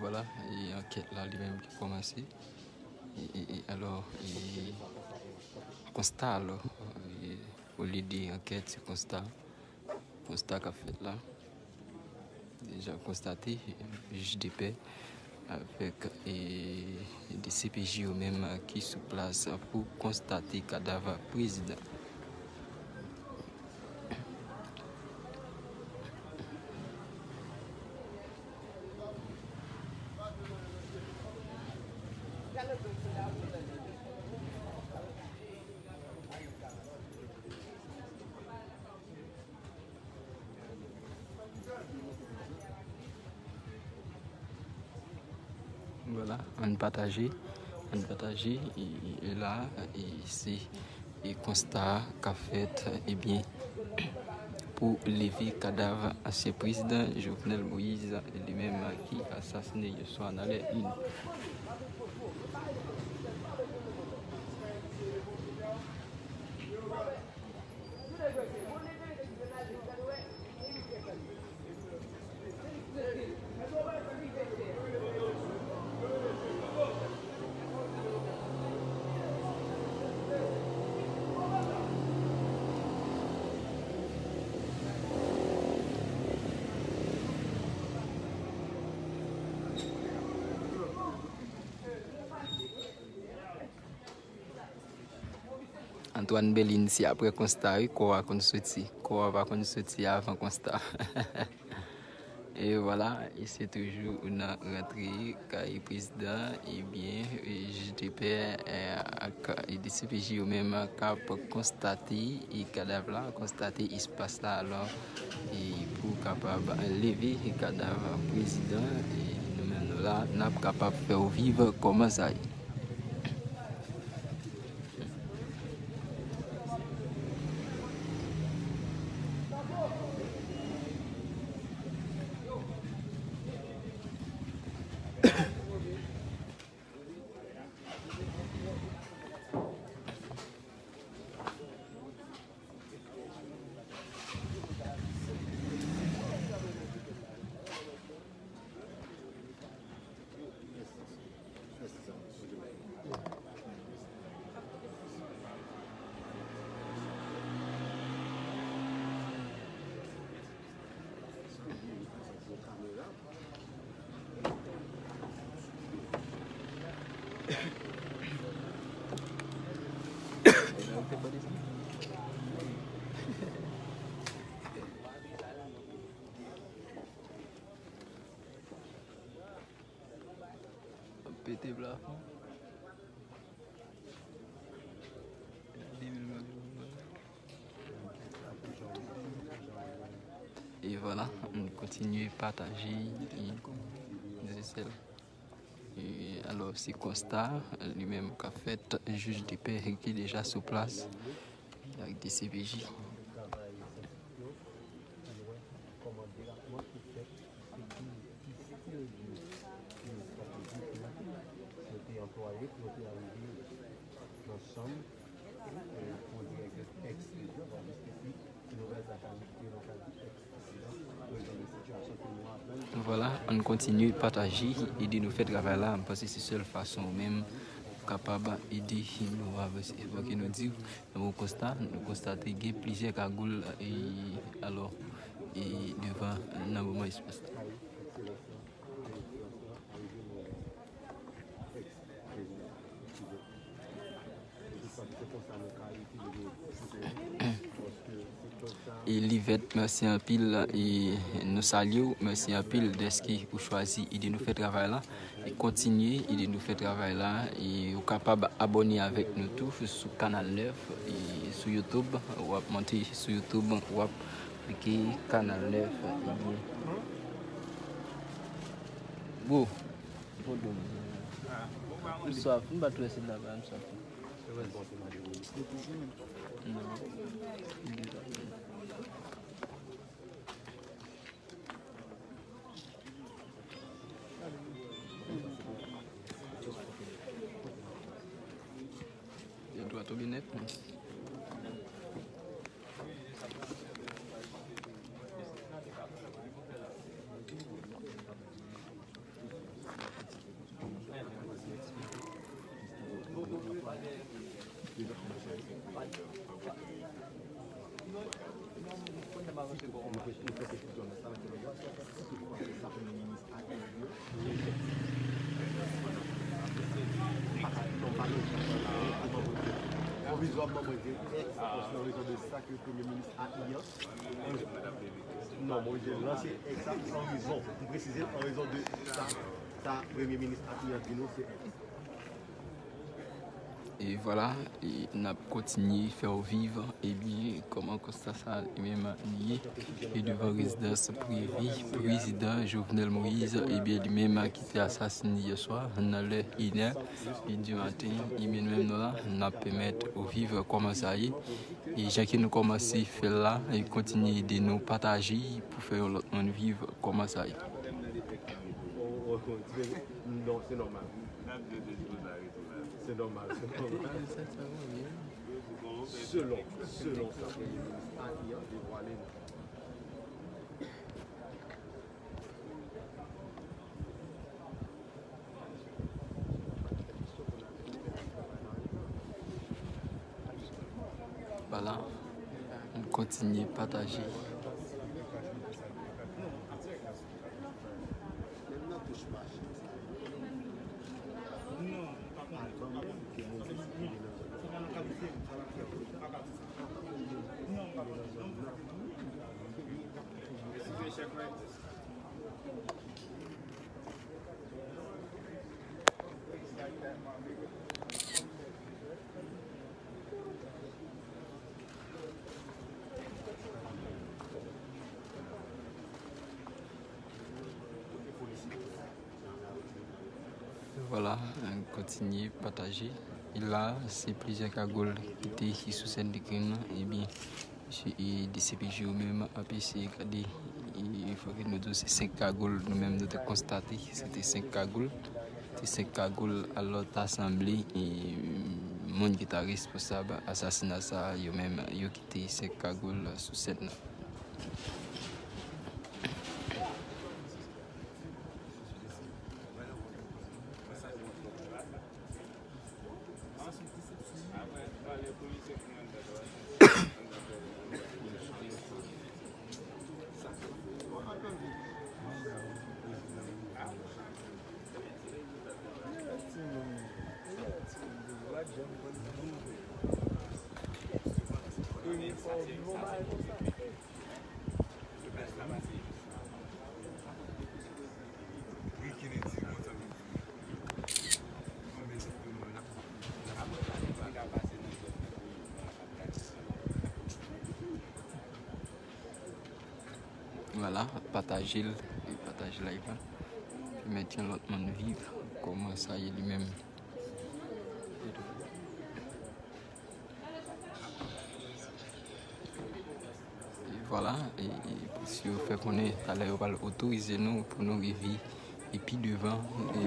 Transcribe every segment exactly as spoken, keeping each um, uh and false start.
Vwala, e ankèt la li menm ki kòmanse. E, e, e, alò, e, konsta, alò, e, olye de ankèt, se konsta. Konsta k ap fèt la. Deja konstate, jij de pè avèk, e, de C P J yo menm ki sou plas pou konstate kadav prezidan. Vwala, ann pataje, ann pataje, e, e la, e se, e konsta k ap fèt, ebyen, pou leve kadav ansyen prezidan Jovenel Moïse, li menm ki asasine yè swa nan lè ini. Antoine Belin, se apre konsta, wi, kò a konn soti. Kò a pa konn soti avan konsta. E vwala, e se toujou nan rantre kay prezidan, ebyen, e, jij de pè, e, ak, e, de C P J yo menm k ap konstate, e, kadav la, konstate espas la, alò, e, pou kapab leve kadav prezidan, e, nou menm nou la, n ap kapab fè w viv kòman sa ye. Pete plafon. E vwala, m kontinye pataje, e, e, alò, se konsta, li menm k ap fèt, jij de pè ki deja sou plas, ak de C P J. Vwala, ann kontinye pataje, ede nou fè travay la. M panse se sèl fason ou menm kapab ede nou avanse. Fòk nou di, nan yon konsta, nou konstate gen plizyè kagoul, e, alò, e, devan nan moman espas la. E Livèt, mèsi anpil, e nou salye w, mèsi anpil dèske ou chwazi ede nou fè travay la, e kontinye ede nou fè travay la, e ou kapab abòne avèk nou tou sou Kanal nèf, e sou YouTube, w ap monte sou YouTube, w ap klike Kanal nèf, e bro, m swaf, m pa t wè se la, m swaf. Gen dwa tonbe nèt, men. Gen dwa tonbe nèt, men. Pwovizwaman, mwen te ex pòs nan rezon de sa ke premye minis a I an. Non, mwen te lanse ex sa an rezon. M presize an rezon de sa, sa premye minis a I an di nou se ex. E vwala, e n ap kontinye fè w viv, ebyen, kòman konsta sa li menm li ye. E devan rezidans prive prezidan Jovenel Moïse, ebyen, li menm ki te asasine yè swa nan lè inè di maten, ebyen, nou menm nou la, n ap pèmèt w viv kòman sa ye. E jan ke nou kòmanse fè l la, e kontinye ede nou pataje pou fè yon lòt moun viv kòman sa ye. Non, se nòmal. Se nòmal, se nòmal. Selon, selon sa premye minis a I an devwale nou. Vwala, m kontinye pataje. Vwala, kontinye pataje. E la, se plizyè kagoul ki te sou sèn de krim nan. Ebyen, e D C P J yo menm ap eseye gade. E fòk nou di w se senk kagoul nou menm nou te konstate. Se te senk kagoul. Se senk kagoul, alò ta sanble, e moun ki ta responsab asasina sa a, yo menm, yo kite senk kagoul sou sèn nan. Vwala, pataje l, e pataje live la. Pèmèt yon lòt moun viv kòman sa ye li menm. E vwala, e, e polis yo fè konnen talè yo pral otorize nou pou nou rive e pi devan, e,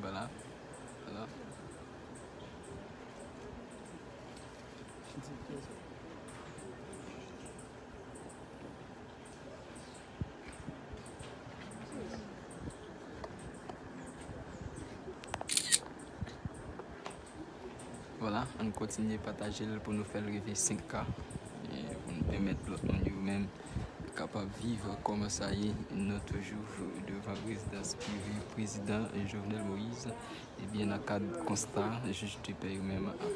Vwala. Vwala. Vwala, ann kontinye pataje l pou nou fè l rive senk K. E pou nou pèmèt lòt moun yo menm kapab viv kòman sa ye. Nou toujou devan rezidans prive prezidan Jovenel Moïse. Ebyen, nan kad konsta jij de pè yo menm ap fè.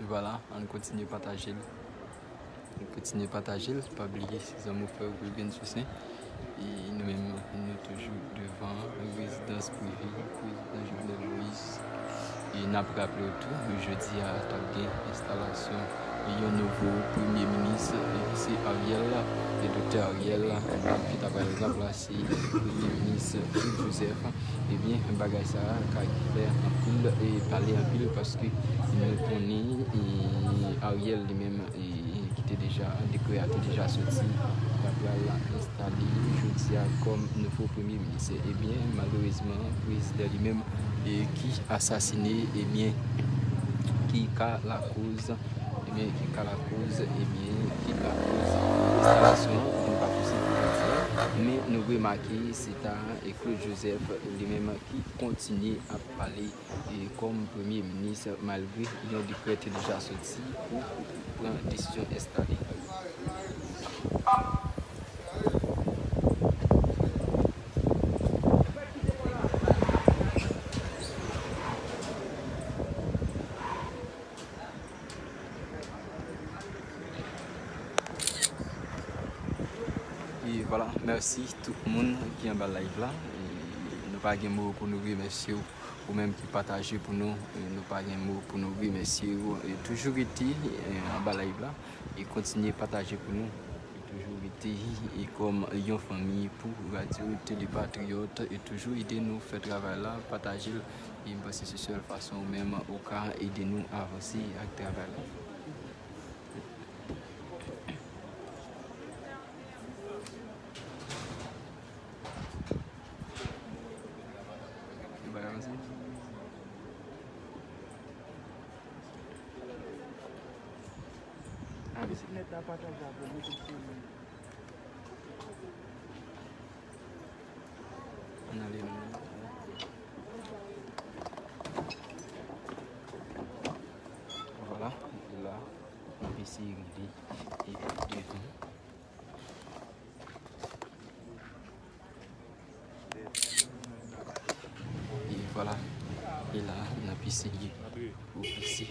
Vwala, ann kontinye pataje l. Ann kontinye pataje l. Pa bliye, se zanmi w frè w Ruben Toussaint. E nou menm, nou toujou devan rezidans prive prezidan Jovenel Moïse. E n ap raple w tou, jodi a t ap gen enstalasyon yon nouvo premye minis, e ki se Ariel, e Doktè Ariel, ki ta pral ranplase premye minis Claude Joseph. Ebyen, bagay sa a ka fè anpil, e pale anpil, paske nou konnen, e Ariel li menm, e ki te deja, dekrè a te deja soti, ta pral enstale jodi a kòm nouvo premye minis. Ebyen, malerezman, prezidan li menm, e ki asasine, ebyen, ki ka lakoz, ebyen, ki ka lakoz, ebyen, ki lakoz enstalasyon, nou pa posib pou nou di, men nou remake se ta, e Claude Joseph li menm ki kontinye ap pale, e kòm premye minis, malgre yon dekrè te deja soti pou pran desizyon enstale. E vwala, mèsi tout moun ki anba live la. E nou pa gen mo pou nou remèsye w, ou menm ki pataje pou nou. E nou pa gen mo pou nou remèsye w. E toujou rete, e, anba live la. E kontinye pataje pou nou. E toujou rete, e kòm yon fanmi pou Radyo Tele Patriyòt. E toujou ede nou fè travay la, pataje l. E m panse se sèl fason ou menm ou ka ede nou avanse ak travay la. Ann ale non. Vwala, la, n ap eseye rive e devan. E vwala, e la, n ap eseye pou pase.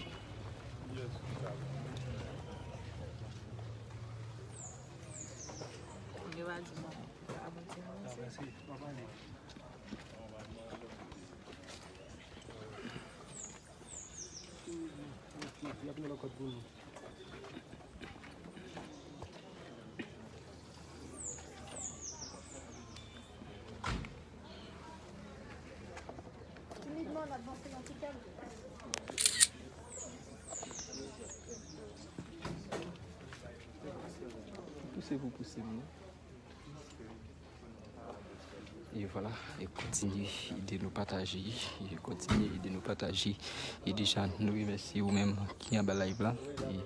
Pouse pou pouse m, non? E vwala, e kontinye ede nou pataje, e kontinye ede nou pataje. E deja, nou remèsye ou menm ki anba live la. E,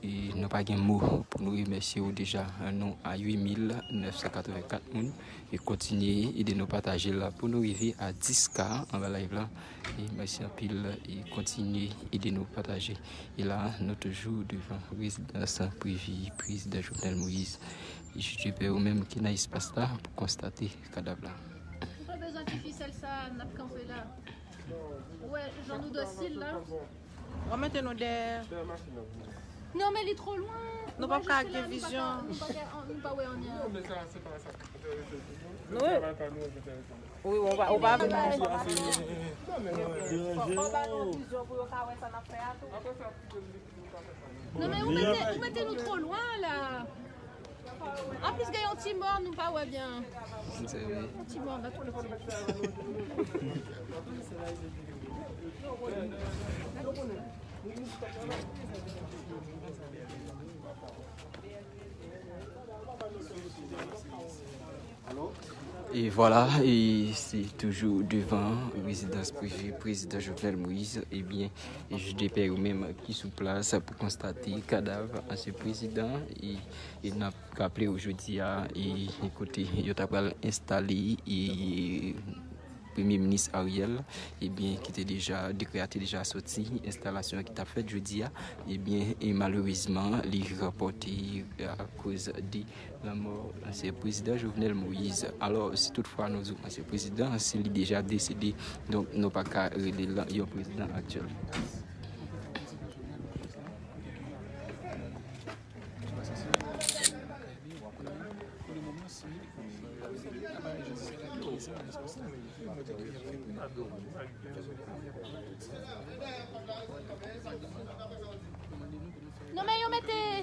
e nou pa gen mo pou nou remèsye ou deja. Nou a uit mil nèf san katrevenkat moun. E kontinye ede nou pataje la pou nou rive a dis K anba live la. E mèsi anpil, e kontinye ede nou pataje. E la, nou toujou devan rezidans prive prezidan Jovenel Moïse. E jete pè ou menm ki nan espas la pou konstate kadav la. Nou pa bezwen ti fisèl sa, n ap kanpe la. Ou wè, jan nou dosil la. W ap mete nou dèyè. Non, men li twò lwen. Nou p ap ka gen vizyon. Nou pa wè anyen. Nou, wi, ou pa, ou pa vle. Fò, fò ba nou vizyon pou yo ka wè sa n ap fè a tou. Non, men ou mete, ou mete nou twò lwen la. Anplis, gen yon ti mò, nou pa wè byen. Yon ti mò, nan tout. E vwala, e se toujou devan rezidans prive prezidan Jovenel Moïse. Ebyen, e jete pè yo menm ki sou plas pou konstate kadav ansyen prezidan. E, e n ap raple w jodi a, e, e kote yo ta pral enstale, e, Premye Minis Ariel, ebyen, ki te deja, dekrè a te deja soti, enstalasyon an ki t ap fèt jodi a, ebyen, e malerezman, li repòte akoz de lanmò ansyen prezidan Jovenel Moïse. Alò, si toutfwa nou di w ansyen prezidan, si li deja desede, donk, nou pa ka rele l yon prezidan aktyèl.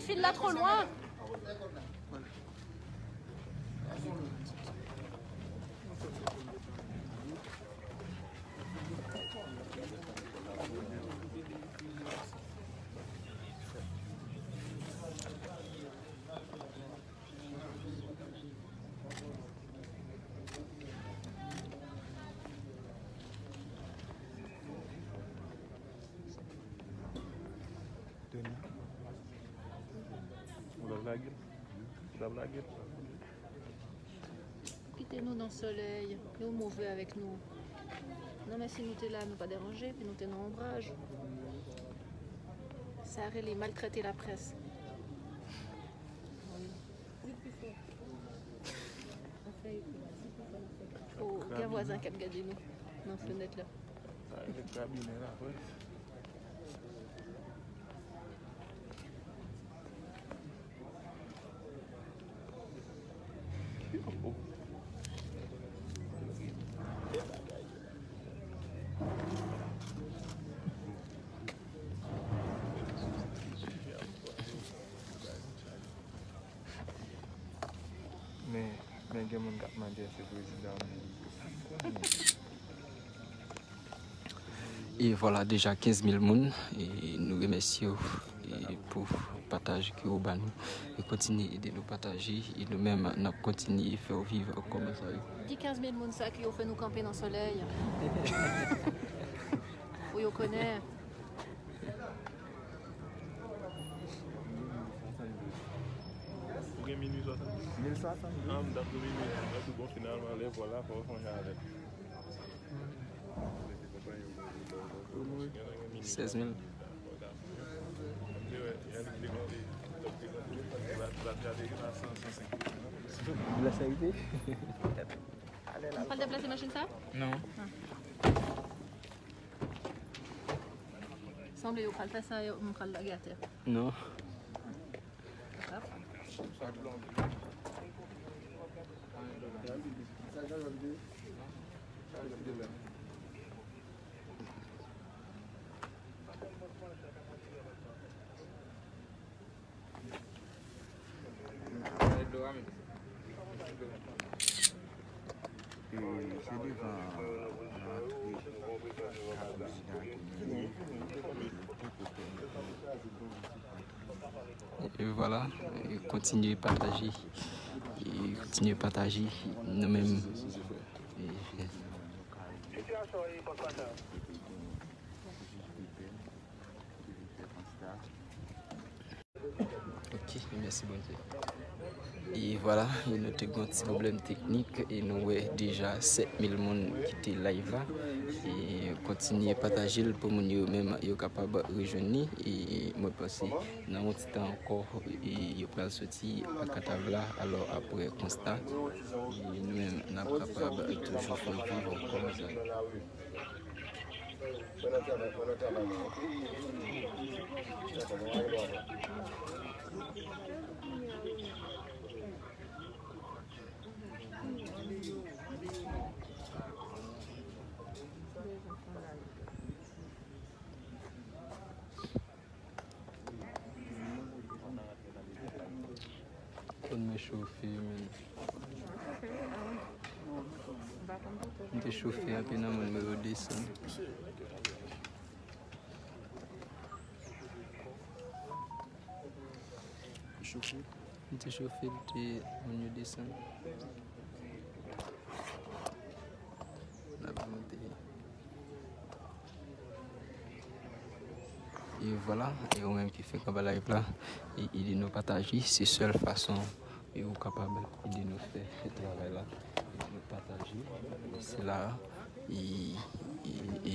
Fil la twò lwen. Ou la lage l. Ou la lage l. Kite nou nan solèy, nou move avèk nou. Non, men si nou te la, nou pa deranje, epi nou te nan onbraj. Sa rele maltrete laprès. O, gen vwazen k ap gade nou nan fenèt la. Sa rele krabinen laprès. Men, men gen moun k ap mande èske prezidan an vini. E vwala, deja kenz mil moun, e nou remèsye w, e pou pataj ke w ba nou. E kontinye ede nou pataje, e nou menm, n ap kontinye fè w viv kòmantè yo. Di kenz mil moun sa ki yo fè nou kanpe nan solèy. Pou yo konnen. Ou gen minui swasannde? Mil swasannde. Ah, m t ap di minui. M t ap di, bon, finalman, lè vwala, fò w fè yon jan avè l. Sèz mil. Ou pral deplase machin sa? Non. Sanble yo pral fè sa, yo, m pral lage atè. Non. E se devan rantre prezidan ke nou ye. E vwala, e kontinye pataje, e kontinye pataje, nou menm. E, Ok, mèsi Bondye. E vwala, e nou te gen yon ti pwoblèm teknik, e nou wè deja sèt mil moun kite live la. E kontinye pataje l pou moun yo menm yo kapab rejwenn li. E mwen panse nan yon ti tan ankò, e yo pral soti ak kadav la. Alò, apre konsta, e nou menm n ap kapab toujou fè viv kòmsa. Fòn mwen chofe, men. M te chofe anpil nan moun mwen yo desann. M te chofe, l te moun yo desann. N ap monte. E vwala, e ou menm ki fèk anba live la, e ede nou pataje, se sèl fason e ou kapab ede nou fè travay la, ede nou pataje, se la, e, e, e